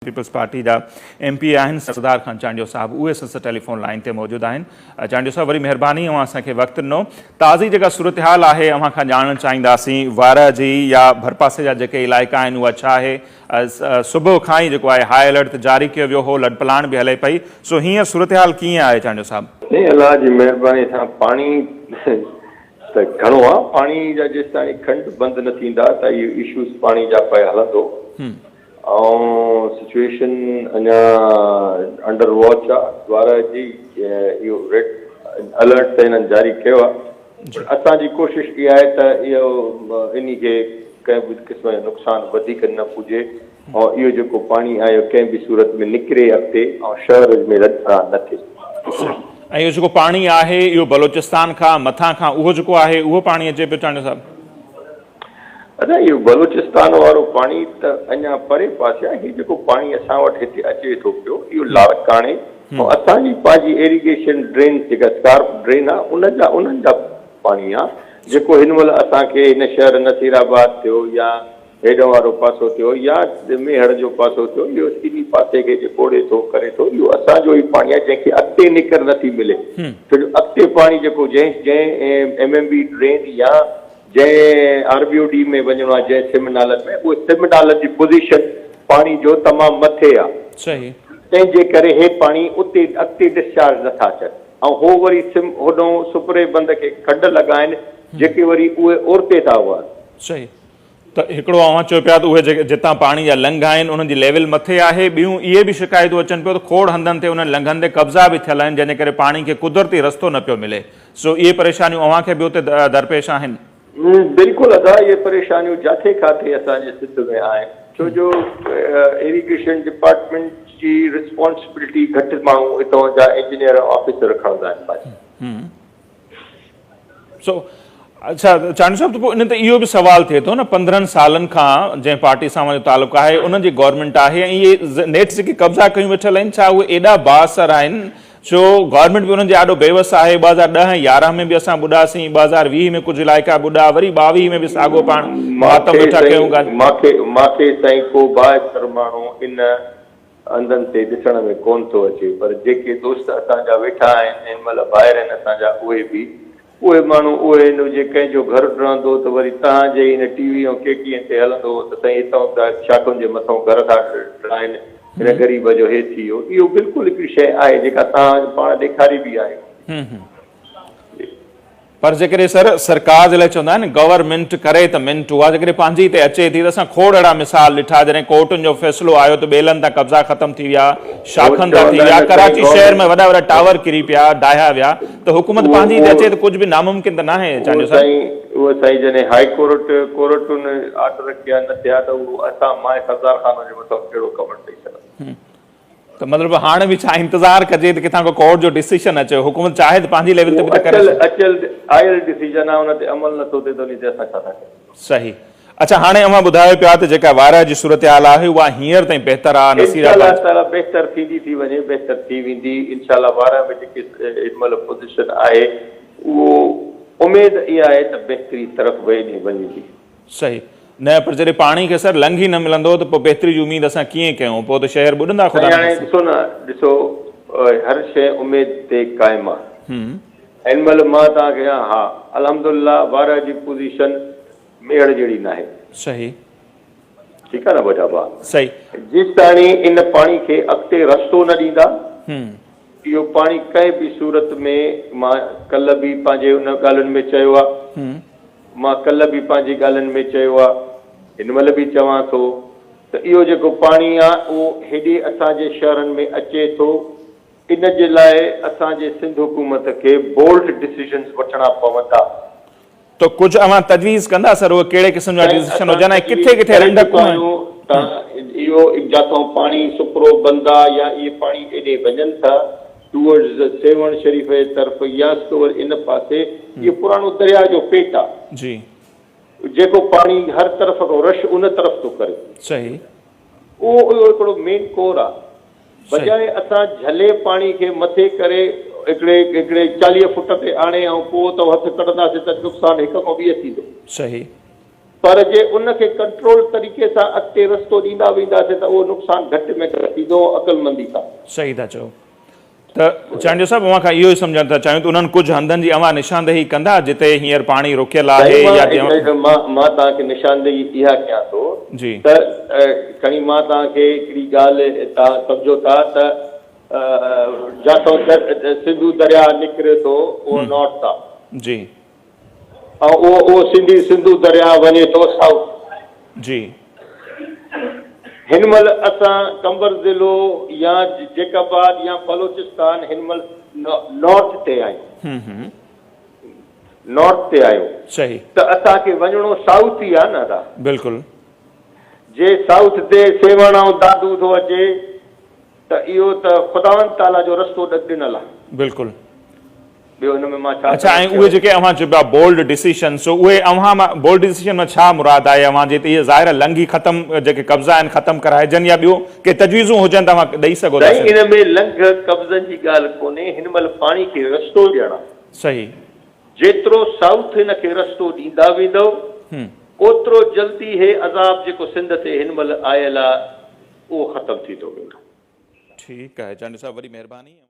Peoples party جا M P اي آهن سردار خان چانڊيو صاحب اهي اسان سان ٽيليفون لائين تي موجود آهن. چانڊيو صاحب وڏي مهرباني اوهان اسان کي وقت ڏنو. تازي جيڪا صورتحال آهي اوهان کان ڄاڻڻ چاهينداسين وارهه جي يا ڀرپاسي جا جيڪي علائقا آهن اها ڇا آهي صبح کان ئي جيڪو آهي هاء الرٽ جاري ڪيو ويو هو لڏپلاڻ به هلي پئي سو هينئر صورتحال ڪيئن آهي چانڊيو صاحب؟ سائين الله جي مهرباني سان پاڻي ته گهڻو آ پاڻي جا جيستاڻي کنڊ بند نه ٿيندا ته اهي اشوز پاڻي جا پيا هلندو ۽ سچويشن اڃا انڊر واچ آ دوارا جي اهو ريڊ الرٽ ته هنن جاري ڪيو آ پر اسان جي ڪوشش اها آهي ته اهو انهي کي ڪنهن به قسم جو نقصان وڌيڪ نه پڄي ۽ اهو جيڪو پاڻي آهي اهو ڪنهن به صورت ۾ نڪري اڳتي ۽ شهر ۾ رڄ نه ٿئي. ۽ اهو جيڪو پاڻي آهي اهو بلوچستان کان مٿان کان اهو جيڪو آهي اهو پاڻي اچي پيو چانڊيو صاحب. ادا اهو بلوچستان وارو پاڻي ته اڃا پري پاسي آهي، هي جيڪو پاڻي اسان وٽ هتي اچي ٿو پيو اهو لاڙڪاڻي ۽ اسان جي پنهنجي ايريگيشن ڊرين جيڪا اسڪارپ ڊرين آهي ان جا انهن جا پاڻي آهي جيڪو هن مهل اسان کي هن شهر نصير آباد ٿيو يا هيڏانهن وارو پاسو ٿيو يا ميهڙ جو پاسو ٿيو اهو انهي پاسي کي جيڪو ٿو ڪري ٿو اهو اسان جو ئي پاڻي آهي جنهن کي اڳتي نڪر نٿي ملي ڇو جو اڳتي پاڻي جيڪو جنهن جنهن ايم ايم بي ڊرين يا جنهن آر بي او ڊي ۾ وڃڻو آهي جنهن سم نالن ۾ اهي سم نالن جي پوزيشن پاڻي جو تمام مٿي آهي. صحيح. تنهن جي ڪري هي پاڻي اتي اڳتي ڊسچارج نه ٿا اچن ۽ هو وري سم هوڏهون سپري بند کي کڏ لڳا آهن جيڪي وري اهي اورتي ٿا وهن. صحيح. ته هڪڙو اوهان چئو پيا ته اهي جيڪي جتان پاڻي جا لنگهه آهن انهن جي ليول مٿي آهي ٻيون اهي به شڪايتون اچن پيو ته کوڙ هنڌن تي انهن لنگهن تي قبضا به ٿيل آهن جنهن جي ڪري پاڻي کي قدرتي رستو نه پيو ملي سو اهي پريشانيون اوهان کي به اتي درپيش آهن. بلڪل ادا اهي پريشانيون جاٿي ڪاٿي اسان جي سنڌ ۾ آهن ڇو جو ايريگيشن ڊپارٽمينٽ جي رسپانسبلٽي گهٽ ماڻهو هتان جا انجنيئر ۽ آفيسر کڻندا آهن پنهنجي. سو اڇا چانڊيو صاحب ته پوء ان تي اهو به سوال ٿئي ٿو نه 15 سالن کان جنهن پارٽي سان اوهان جو تعلق آهي انهن جي گورنمينٽ آهي ۽ اهي نيٺ جيڪي قبضا ڪيون ويٺل آهن ڇا اهي ايڏا بااثر آهن ڇو گورنمينٽ به انهن جي آڏو بيوس آهي 2010 ۽ 11 ۾ به اسان ٻڏاسين 2020 ۾ ڪجهه علائقا ٻڏا وري 22 ۾ به ساڳو پاڻ ماتم ويٺا ڪيون ڳالهه ماکي ماکي سائين ڪو بااثر ماڻهو ان هنڌن تي ڏسڻ ۾ ڪونه ٿو اچي پر جيڪي دوست اسان جا ويٺا آهن هن مهل ڀائر آهن اسان جا اهي به اهي ماڻهو اهي آهن جي ڪنهن جو گهر ڊهندو ته وري تهان جي ئي هن ٽي وي ۽ ڪي ٽي اين تي هلندو هو ته سائين هتئون ته شاخن جي مٿئون گهر ٿا ڊاهن هن غريب جو هي ٿي ويو اهو بلڪل هڪڙي شيء آهي جيڪا تهان پاڻ ڏيکاري به آهي. پر جيڪڏهن سر سرڪار جي لاء چوندا آهن گورنمينٽ ڪري ته منٽ اها جيڪڏهن پنهنجي هتي اچي ٿي ته اسان کوڙ اهڙا مثال ڏٺا جڏهن ڪورٽن جو فيصلو آيو ته ٻيلن تان قبضا ختم ٿي ويا شاخن تان ٿي ويا ڪراچي شهر ۾ وڏا وڏا ٽاور ڪري پيا ڊاهيا ويا ته حڪومت پنهنجي هتي اچي ته ڪجهه به ناممڪن ته ناهي چانڊيو صاحب. اهو سائين جڏهن هائي ڪورٽ ڪورٽن آرڊر ڪيا نه ٿيا ته اهو اسان مان سردار خان جي مٿان ڪهڙو ڪمنٽ ڏئي سگهندس. ته مطلب هاڻ به ڇا انتظار ڪجي ته ڪٿان ڪو ڪورٽ جو ڊسيشن اچي حڪومت چاهي ته پنهنجي ليول تي به ته ڪري اچل اچل آيل ڊسيشن آهي ان تي عمل نٿو ٿئي ته ان تي اسان ڇا ٿا ڪري صحيح اڇا هاڻي اوهان ٻڌايو پيا ته جيڪا وارهه جي صورتحال آهي اها هينئر تائين بهتر آهي نصير انشاء الله تعالي بهتر ٿيندي ٿي وڃي بهتر ٿي ويندي انشاء الله وارهه ۾ جيڪي هن مهل پوزيشن آهي اهو اميد اها آهي ته بهتري طرف وڃي وڃي صحيح. نه پر جڏهن پاڻي کي سر لنگهه ئي نه ملندو ته پوء بهتري جي اميد اسان ڪيئن ڪيون پوء ته شهر ٻڏندا خدا سائين هاڻي ڏسو نه ڏسو هر شيء اميد تي قائم آ هن مهل مان توهان کي چوان ها الحمدلله وارهه جي پوزيشن ميهڙ جهڙي ناهي. صحيح. ٺيڪ آ نه وڏا ڀاء. صحيح. جيستاڻي ان پاڻي کي اڳتي رستو نه ڏيندا اهو پاڻي ڪنهن به صورت ۾ مان ڪلهه به پنهنجي ان ڳالهين ۾ چيو آ. مان ڪلهه به پنهنجي ڳالهين ۾ چيو آ، هن مهل به چوان ٿو ته اهو جيڪو پاڻي آ اهو هيڏي اسان جي شهرن ۾ اچي ٿو، ان جي لاء اسان جي سنڌ حڪومت کي بولڊ ڊسيزنز وٺڻا پوندا. ته ڪجهه اوهان تجويز ڪندا سر اهي ڪهڙي قسم جا سائين ڊسيزن اسان هجن ۽ تجويز ڪٿي ڪٿي ڪري رنڊڪون چڪا آهن؟ آهيون ته اهو جاتان پاڻي سپرو بند آ يا اهي پاڻي ايڏي وڃن ٿا ٽوئرڊز سيوهڻ شريف جي طرف يا سڪور ان پاسي اهو پراڻو درياء جو پيٽ آ. جي. جيڪو پاڻي هر طرف کان رش ان طرف ٿو ڪري. صحيح. اهو اهو هڪڙو مين ڪور آ. بجاء اسان جهلي پاڻي کي مٿي ڪري هڪڙي هڪڙي 40 فٽ تي آڻي ۽ پوء اتان هٿ ڪڍنداسين ته نقصان هڪ کان 20 ٿيندو. صحيح. پر جي ان کي ڪنٽرول طريقي سان اڳتي رستو ڏيندا وينداسين ته اهو نقصان گهٽ ۾ گهٽ ٿيندو ۽ عقلمندي سان. صحيح ٿا چئو ته چانڊيو صاحب اوهان کان اهو ئي سمجهڻ ٿا چاهيون ته انهن ڪجهه هنڌن جي اوهان نشاندهي ڪندا جتي هينئر پاڻي رڪيل آهي سائين يا جنهن مان مان توهان کي نشاندهي اها ڪيان ٿو جي. ته کڻي مان توهان کي هڪڙي ڳالهه توهان سمجهو ٿا ته جاتو سنڌو درياهه نڪري ٿو اهو نارٿ آ. جي. ۽ اهو اهو سنڌي سنڌو درياء وڃي ٿو سائوٿ. جي. هن مھل اسان قمبر ضلعو يا جيڪب آباد يا بلوچستان هن مھل نارٿ تي آهيون. نارٿ تي آهيون. صحيح. ته اسان کي وڃڻو سائوٿ ئي آ نه ادا. بلڪل. جي سائوٿ تي سيوهڻ ۽ دادو ٿو اچي. ته اهو ته خداوند تعاليٰ جو رستو ڏنل آهي. بلڪل. ٻيو هن ۾ مان ڇا اڇا چوان ۽ اهي جيڪي اوهان چئو پيا بولڊ ڊسيشن سو اهي اوهان مان بولڊ ڊسيشن مان ڇا مراد آهي اوهان جي ته اهي ظاهر آهي لنگهي ختم جيڪي قبضا آهن ختم ڪرائجن يا ٻيو ڪي تجويزون هجن ته اوهان ڏئي سگهو ٿا سائين ان ۾ لنگهه قبضن جي ڳالهه ڪونهي هن مهل پاڻي کي رستو ڏيڻ آهي. صحيح. جيترو سائوٿ هن کي رستو ڏيندا ويندؤ اوترو جلدي هي عذاب جيڪو سنڌ تي هن مهل آيل آهي اهو ختم ٿيندو ويندو. ٺيڪ آهي چانڊيو صاحب وڏي مهرباني.